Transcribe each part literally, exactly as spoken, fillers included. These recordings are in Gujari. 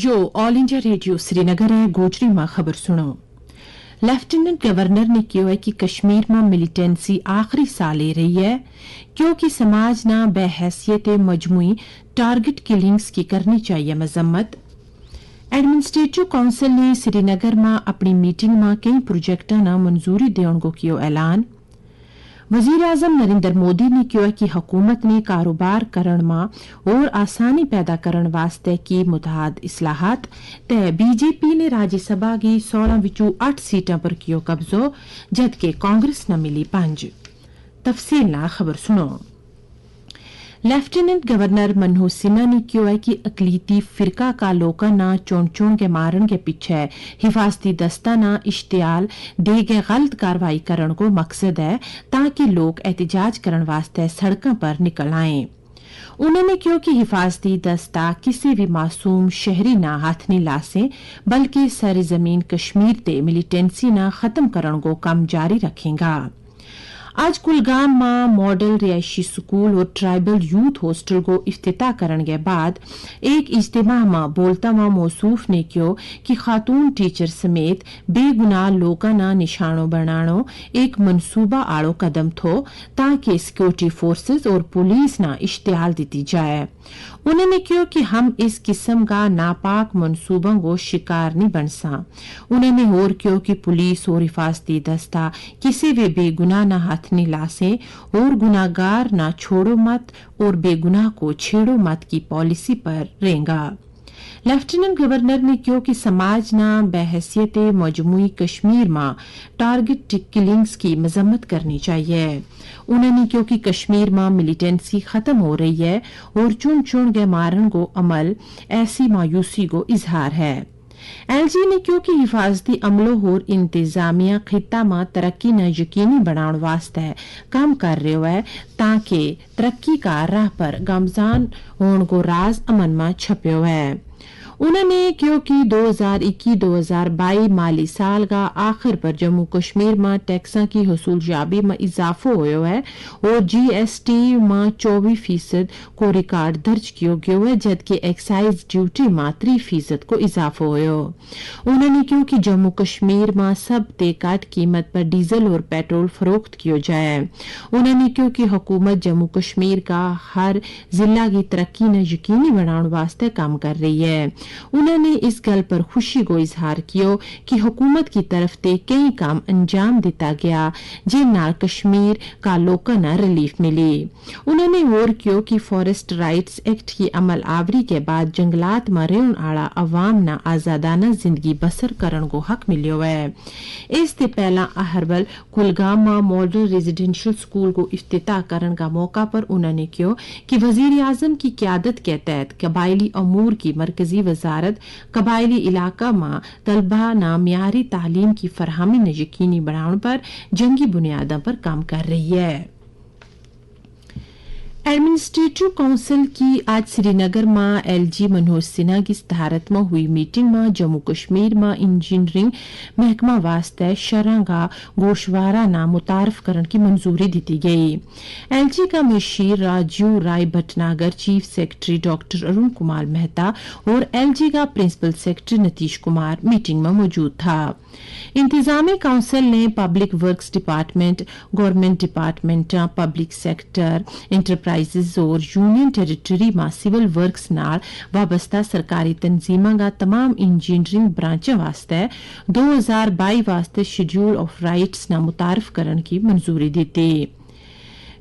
یوہ آل انڈیا ریڈیو سری نگر ہے۔ گوجری ما خبر سنو۔ لیفٹننٹ گورنر نے کہیو ہے کہ کشمیر ما ملیٹنسی آخری ساہ لے رہی ہے، کیونکہ سماج نا بحیثیت مجموعی ٹارگٹ کلنگز کی کرنی چاہیے مذمت۔ ایڈمنسٹریٹو کونسل نے سری نگر ما اپنی میٹنگ ما کئی پروجیکٹاں نا منظوری دیون کو کہیو اعلان۔ وزیراعظم نریندر مودی نے کہیو ہے کہ حکومت نے کاروبار کرن ما اور آسانی پیدا کرن واسطے کی متحد اصلاحات تے بی جے پی نے راجیہ سبھا کی سولہ وچوں اٹھ سیٹاں پر کیو قبضو، جد کہ کانگریس نا ملی پنج۔ تفصیل نا خبر سنو۔ لیفٹننٹ گورنر منہو سنہا نے کہیو ہے کہ اقلیتی فرقہ کا لوکاں نا چون چون کے مارن کے پچھے حفاظتی دستہ نا اشتعال دے کے غلط کارروائی کرن کو مقصد ہے، تاکہ لوک احتجاج کرن واسطے سڑکاں پر نکل آئیں۔ انہوں نے کہیو کہ حفاظتی دستہ کسی بھی معصوم شہری نا ہتھ نہیں لاسیں، بلکہ سر زمین کشمیر تے ملیٹنسی نا ختم کرن کو کم جاری رکھیں گا۔ آج کلگام ما ماڈل رہائشی سکول اور ٹرائبل یوتھ ہاسٹل کو افتتاح کرن کے بعد ایک اجتماع ما بولتا ما موصوف نے کہیو کہ خاتون ٹیچر سمیت بے گناہ لوکاں نا نشانو بنانو ایک منصوبہ آڑو قدم تھو، تاکہ سکیورٹی فورسز اور پولیس نا اشتعال دیتی جائے۔ انہوں نے کہیو کہ ہم اس قسم کا ناپاک منصوباں کو شکار نہیں بنساں۔ انہوں نے ہور کہیو کہ پولیس اور حفاظتی دستہ کسی وی بے گناہ نا ہتھ نہیں لاسیں، اور گناہگار نا چھوڑو مت اور بے گناہ کو چھیڑو مت کی پالیسی پر رہیں گا۔ لیفٹننٹ گورنر نے کہیو کہ سماج نا بحیثیت مجموعی کشمیر ما ٹارگٹ کلنگز کی مذمت کرنی چاہیے۔ انہوں نے کہیو کہ کشمیر ما ملیٹنسی ختم ہو رہی ہے، اور چن چن کے مارن کو عمل ایسی مایوسی کو اظہار ہے۔ ایل جی نے کہیو کہ حفاظتی عملو ہور انتظامیہ خطہ ما ترقی نا یقینی بنان واسطے کم کر رہیو ہے، تاکہ ترقی کا راہ پر گامزان ہون کو راز امن ما چھپیو ہے۔ انہوں نے کہیو کہ دو ہزار اکی دو ہزار بائی مالی سال کا آخر پر جموں کشمیر ما ٹیکساں کی حصول یابی ما اضافو ہویو ہے، اور جی ایس ٹی ما چوبی فیصد کو ریکارڈ درج کیو گیو ہے، جد کہ ایکسائز ڈیوٹی ما تری فیصد کو اضافو ہویو۔ انہوں نے کہیو کہ جموں کشمیر ما سب تے کٹ قیمت پر ڈیزل اور پیٹرول فروخت کیو جائے۔ انہوں نے کہیو کہ حکومت جموں کشمیر کا ہر ضلع کی ترقی نا یقینی بنان واسطے کم کر رہی ہے۔ انہوں نے اس گل پر خوشی کو اظہار کیو کہ حکومت کی طرف تے کئی کم انجام دیتا گیا، جن نال کشمیر کا لوکاں نا ریلیف ملی۔ انہوں نے ہور کہیو کہ فارسٹ رائٹس ایکٹ کی عمل آوری کے بعد جنگلات ما رہن آڑا عوام نا آزادانہ زندگی بسر کرن کو حق ملیو ہے۔ اس تے پہلاں اہربل کلگام ما ماڈل ریزیڈنشل سکول کو افتتاح کرن کا موقع پر انہوں نے کہیو کہ وزیر اعظم کی قیادت کے تحت قبائلی امور کی مرکزی وزارت قبائلی علاقہ ما طلبہ نا معیاری تعلیم کی فراہمی نا یقینی بنان پر جنگی بنیاداں پر کم کر رہی ہے۔ ایڈمنسٹریٹو کونسل کی آج سری نگر ما ایل جی منہوج سنہا کی صدارت ما ہوئی میٹنگ ما جموں کشمیر ما انجینئرنگ محکمہ واسطے شرح کا گوشوارہ نا متعارف کرن کی منظوری دیتی گئی۔ ایل جی کا مشیر راجیو رائے بھٹناگر، چیف سیکرٹری ڈاکٹر ارون کمار مہتا اور ایل جی کا پرنسپل سیکرٹری نتیش کمار میٹنگ ما موجود تھا۔ انتظامی کونسل نے پبلک ورکس ڈپارٹمنٹ، گورنمنٹ ڈپارٹمنٹاں، پبلک سیکٹر، انٹرپرائزز اور یونین ٹیریٹری ما سول ورکس نال وابستہ سرکاری تنظیماں کا تمام انجینئرنگ برانچاں واسطے دو ہزار بائی واسطے شیڈیول آف رائٹس نا متعارف کرن کی منظوری دیتی۔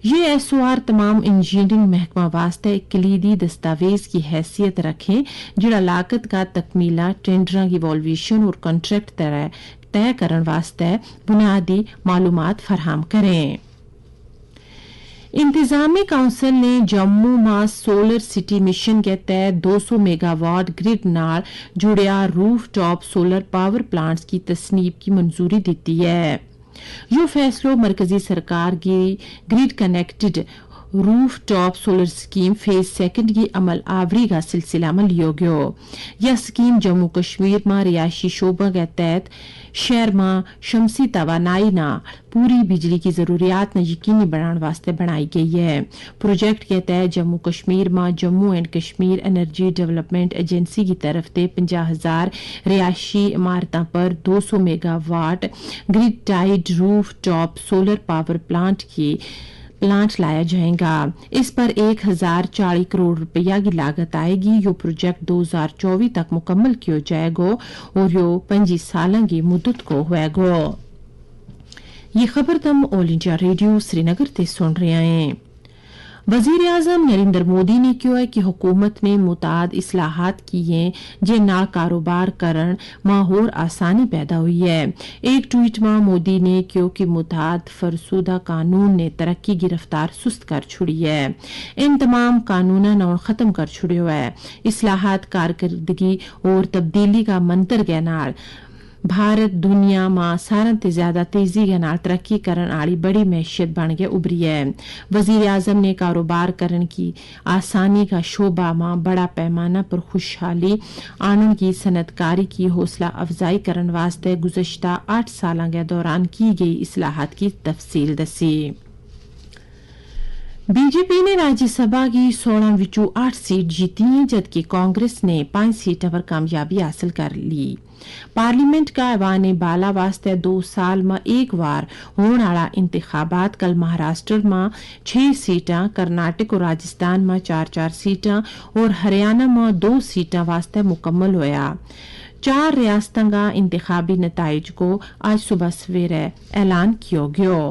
یہ ایس او آر تمام انجینئرنگ محکمہ واسطے ایک کلیدی دستاویز کی حیثیت رکھیں، جڑا لاگت کا تکمیلہ، ٹینڈراں کی والویشن اور کنٹریکٹ طرح طے کرن واسطے بنیادی معلومات فراہم کریں۔ انتظامی کونسل نے جموں ما سولر سٹی مشن کے تحت دو سو میگا واٹ گرڈ نال جڑیا روف ٹاپ سولر پاور پلانٹس کی تصنیب کی منظوری دیتی ہے۔ یوہ فیصلو مرکزی سرکار کی گرڈ کنیکٹڈ روف ٹاپ سولر سکیم فیز سیکنڈ کی عمل آوری کا سلسلہ ما لیو گیو۔ یا سکیم جموں کشمیر ما رہائشی شعبہ کے تحت شہر ما شمسی توانائی نا پوری بجلی کی ضروریات نا یقینی بنان واسطے بنائی گئی ہے۔ پروجیکٹ کے تحت جموں کشمیر ما جموں اینڈ کشمیر انرجی ڈیولپمنٹ ایجنسی کی طرف تے پنجاہ ہزار رہائشی عمارتاں پر دو سو میگا واٹ گریڈ ٹائیڈ روف ٹاپ سولر پاور پلانٹ کی پلانٹ لایا جائیں گا۔ اس پر ایک ہزار چالیس کروڑ روپیہ کی لاگت آئے گی۔ یوہ پروجیکٹ دو ہزار چوبیس تک مکمل کیو جائے گو اور یوہ پنجی سالاں کی مدت کو ہوئے گو۔ یہ خبر تم آل انڈیا ریڈیو سری نگر تے سن رہیا ہیں۔ وزیر اعظم نریندر مودی نے کہیو ہے کہ حکومت نے متعدد اصلاحات کی ہیں، جے نال کاروبار کرن ما ہور آسانی پیدا ہوئی ہے۔ ایک ٹویٹ ما مودی نے کہیو کہ متعدد فرسودہ قانون نے ترقی کی رفتار سست کر چھڑی ہے۔ ان تمام قانوناں نا ہن ختم کر چھڑیو ہے۔ اصلاحات کارکردگی اور تبدیلی کا منتر کے نال بھارت دنیا ما ساراں تے زیادہ تیزی کے نال ترقی کرن آلی بڑی معیشت بن کے ابری ہے۔ وزیر اعظم نے کاروبار کرن کی آسانی کا شعبہ ما بڑا پیمانہ پر خوشحالی آنن کی صنعت کاری کی حوصلہ افزائی کرن واسطے گزشتہ آٹھ سالاں کے دوران کی گئی اصلاحات کی تفصیل دسی۔ بی جے پی نے راجیہ سبھا کی سولہ وچوں آٹھ سیٹ جیتی ہیں، جبکہ کانگریس نے پانچ سیٹاں پر کامیابی حاصل کر لی۔ پارلیمنٹ کا ایوان بالا واسطے دو سال ما ایک وار ہون آلا انتخابات کل مہاراشٹر ما چھ سیٹاں، کرناٹک اور راجستھان ما چار چار سیٹاں اور ہریانہ ما دو سیٹاں واسطے مکمل ہویا۔ چار ریاستاں کا انتخابی نتائج کو آج صبح سویرے اعلان کیو گیو۔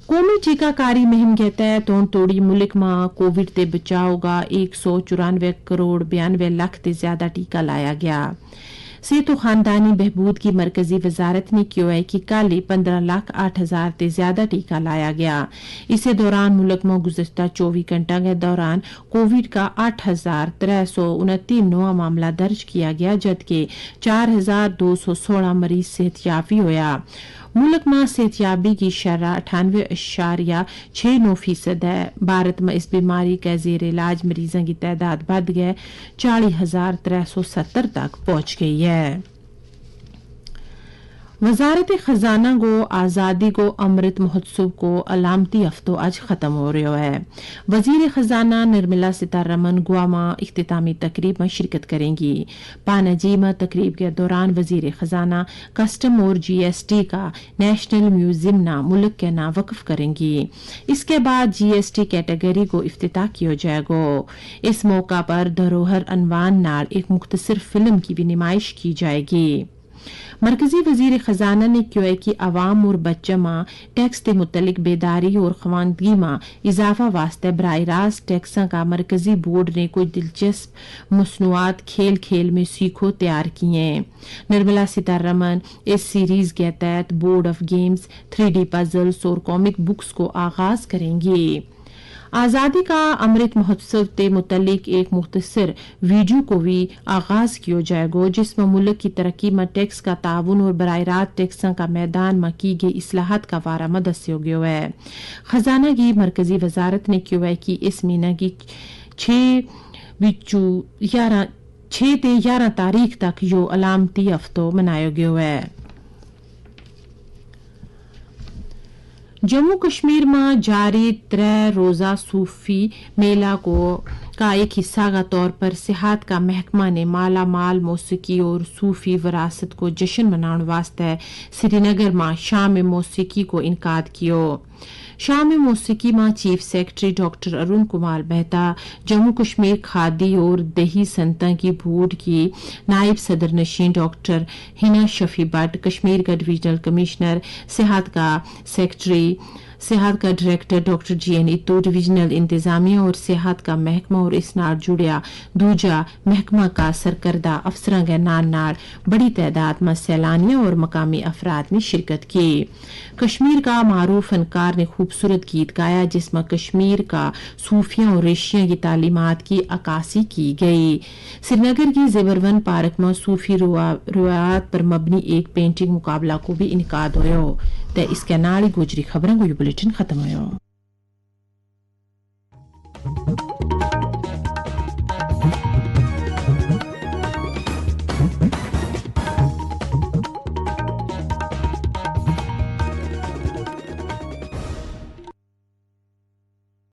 قومی ٹیکہ کاری مہم کے تحت ہون توڑی ملک ما کوویڈ تے بچاؤ کا ایک سو چورانوے کروڑ بیانوے لکھ تے زیادہ ٹیکہ لایا گیا۔ صحت و خاندانی بہبود کی مرکزی وزارت نے کہیو ہے کہ کل ہی پندرہ لکھ آٹھ ہزار تے زیادہ ٹیکہ لایا گیا۔ اسے دوران ملک ما گزشتہ چوبیس گھنٹہ کے دوران کوویڈ کا آٹھ ہزار ترے سو انتی نواں معاملہ درج کیا گیا، جبکہ چار ہزار دو سو سولہ مریض صحت یابی ہویا۔ ملک ما صحت یابی کی شرح اٹھانوے اشاریہ چھ نو فیصد ہے۔ بھارت ما اس بیماری کے زیر علاج مریضاں کی تعداد بدھ گئے چالیس ہزار ترے سو ستر تک پہنچ گئی ہے۔ وزارت خزانہ کو آزادی کو امرت مہوتسو کو علامتی ہفتو اج ختم ہو رہیو ہے۔ وزیر خزانہ نرملا سیتا رمن گوا ما اختتامی تقریب ما شرکت کریں گی۔ پاناجی ما تقریب کے دوران وزیر خزانہ کسٹم اور جی ایس ٹی کا نیشنل میوزیم نا ملک کے نا وقف کریں گی۔ اس کے بعد جی ایس ٹی کیٹیگری کو افتتاح کیو جائے گو۔ اس موقع پر دھروہر عنوان نال ایک مختصر فلم کی بھی نمائش کی جائے گی۔ مرکزی وزیر خزانہ نے کہیو ہے کہ عوام اور بچہ ما ٹیکس تے متعلق بیداری اور خواندگی ما اضافہ واسطے براہ راست ٹیکساں کا مرکزی بورڈ نے کچھ دلچسپ مصنوعات کھیل کھیل میں سیکھو تیار کیے ہیں۔ نرملا سیتا رمن اس سیریز کے تحت بورڈ آف گیمز، تھری ڈی پزلز اور کامک بکس کو آغاز کریں گی۔ آزادی کا امرت مہوتسو تے متعلق ایک مختصر ویڈیو کو بھی آغاز کیو جائے گو، جس ما ملک کی ترقی ما ٹیکس کا تعاون اور براہ راست ٹیکساں کا میدان ما کی گئی اصلاحات کا بارہ ما دسیو گیو ہے۔ خزانہ کی مرکزی وزارت نے کہیو ہے کہ اس مہینہ کی چھ وچوں یارہ چھ تے یارہ تاریخ تک یوہ علامتی ہفتو منایو گیو ہے۔ جموں کشمیر ما جاری ترے روزہ صوفی میلہ کو کا ایک حصہ کا طور پر سیاحت کا محکمہ نے مالا مال موسیقی اور صوفی وراثت کو جشن مناؤن واسطے سری نگر ما شام موسیقی کو انعقاد کیو۔ شام موسیقی ما چیف سیکرٹری ڈاکٹر ارون کمار مہتا، جموں کشمیر کھادی اور دیہی صنعتاں کی بورڈ کی نائب صدر نشین ڈاکٹر حنا شفیع بٹ، کشمیر کا ڈویژنل کمشنر سیاحت کا سیکرٹری سیاحت کا ڈائریکٹر ڈاکٹر جی این اتو، ڈویژنل انتظامیہ اور سیاحت کا محکمہ اور اس نال جڑیا دوجا محکمہ کا سرکردہ افسراں کے نال نال بڑی تعداد ما سیلانیاں اور مقامی افراد نے شرکت کی۔ کشمیر کا معروف فنکار نے خوبصورت گیت گایا، جس ما کشمیر کا صوفیاں اور ریشیاں کی تعلیمات کی عکاسی کی گئی۔ سری نگر کی زیبر ون پارک ما صوفی روایات پر مبنی ایک پینٹنگ مقابلہ کو بھی انعقاد ہویو۔ تے اس کے نال ہی گوجری خبراں کو یوہ بلیٹن ختم ہویو۔